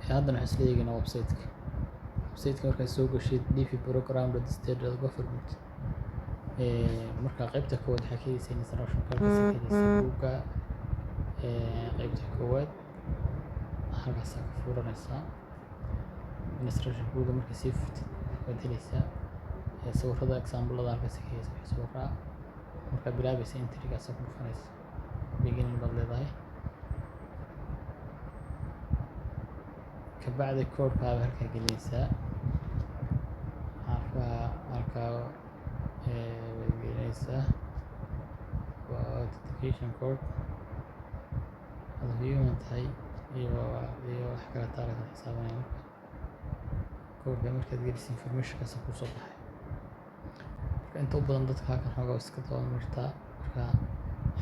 Haddana waxaan isla eegaynaa website-ka. Website-ka markaad soo gashid, dvprogram.state.government, marka qaybta koowaad waxaa ka heleysaa instruction, halkaas ka heleysaa buugga. Qaybta koowaad halkaasaa ka furanaysaa instruction buugga. Markaa sii furtid, waad heleysaa sawirada, example-ada halkaas ka heleysaa. Wixii sawirraa markaa bilaabaysa, entry-gaas ku dhufanaysa, beginning baad leedahay. Kabacdi code-kaaga halkaa gelinaysaa, xarfaha halkaa waad gelinaysaa. Waa authentication code, hada human tahay iyo wax kale taa laga xisaabanaya. Marka code-ka markaad geliso, information-kaas kusoo baxay. Marka inta u badan dadka halkan xoogaa iska daba martaa. Marka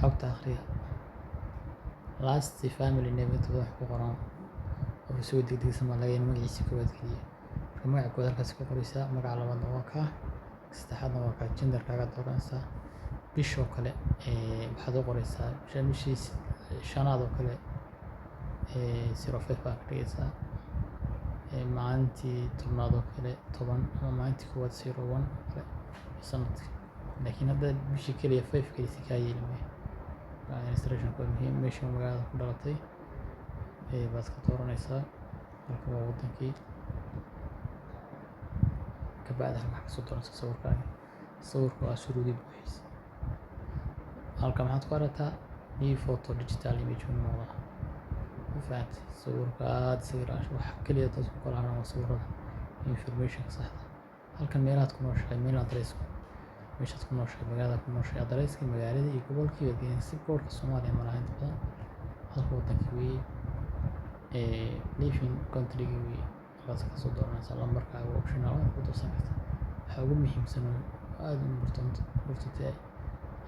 xogta akhriya. Last family name, inta badan wax ku qoran, qof isagoo degdegsan baa laga yaabaa magaciisa koowaad geliya. Marka magaca koowaad halkaas ku qoraysaa, magaca labaadna waa kaa, saddexaadna waa kaa. Gender-kaaga dooranaysaa. Bishoo kale waxaad u qoraysaa bisha, bishii shanaad oo kale, 05 baa ka dhigaysaa. Maalintii 10aad oo kale 10, ama maalintii koowaad 01 oo kale sanadka. Laakiin haddaad bishii keliya five gelisa, kaa yeeli maayo. Registration waa muhiim. Meesha magaalada ku dhalatay baad ka dooranaysaa. Halkan waa wadankii. Kabacdi halkan waxaad kasoo dooranaysaa sawirkaaga. Sawirka waa shuruudii buuxisay. Halkan maxaad ku aragtaa? New photo, digital image uu noqdaa. Ma fahantay? Sawirka aad sawir wax kaliya dad ku kala haraan waa sawirada, information-ka saxda. Halkan meelahaad ku nooshahay, meel address, meeshaad ku nooshahay, magaalada ku nooshahay, address-kii magaalada iyo gobolkii baad gelinaysaa. Zip code-ka Soomaaliya ma laha inta badan. Halka wadankii weeye, living country-gii weeye. Halkaas kasoo dooranaysaa. Lambarkaaga optional, waad ku darsan kartaa. Waxaa ugu muhiimsan oo aad u important ah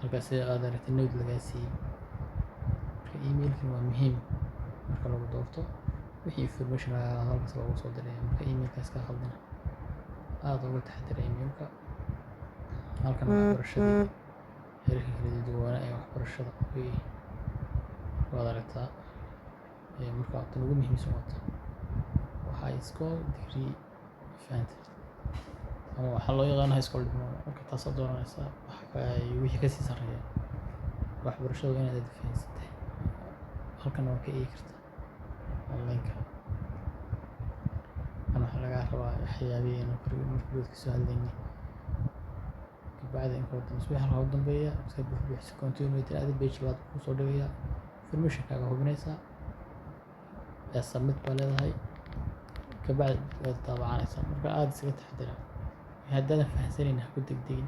halkaas, sida aad aragtay, note lagaa siiyey. Marka email-kan waa muhiim. Marka lagu doorto, wixii information lagaa halkaas loogu soo diraya. Marka email-kaas ka khaldana, aad uga taxadira email-ka. Halkan waxbarashadii, heerarka kala duwanaa ee waxbarashada weeye, waad aragtaa. Marka tan ugu muhiimsan waa tan, waa high school degree, fahantay, ama waxaa loo yaqaano high school diploma. Marka taasaad dooranaysaa. Wax wixii kasii sarreeya waxbarashada waa inaad aad fahansan tahay. Halkan waa ka eegi kartaa online-ka. Kan waxaa lagaa rabaa waxyaabihii aynu markii kasoo hadlaynay. Kabacdi inka dambe halka ugu dambeeya iska buuxbuuxisa, continue tiraahdo, page labaad kusoo dhigaya. Information-kaaga hubinaysaa, submit baa leedahay. Kabacdi waad daabacanaysaa. Marka aad isaga taxadira. Haddaadan fahansanaynin, ha ku degdegin.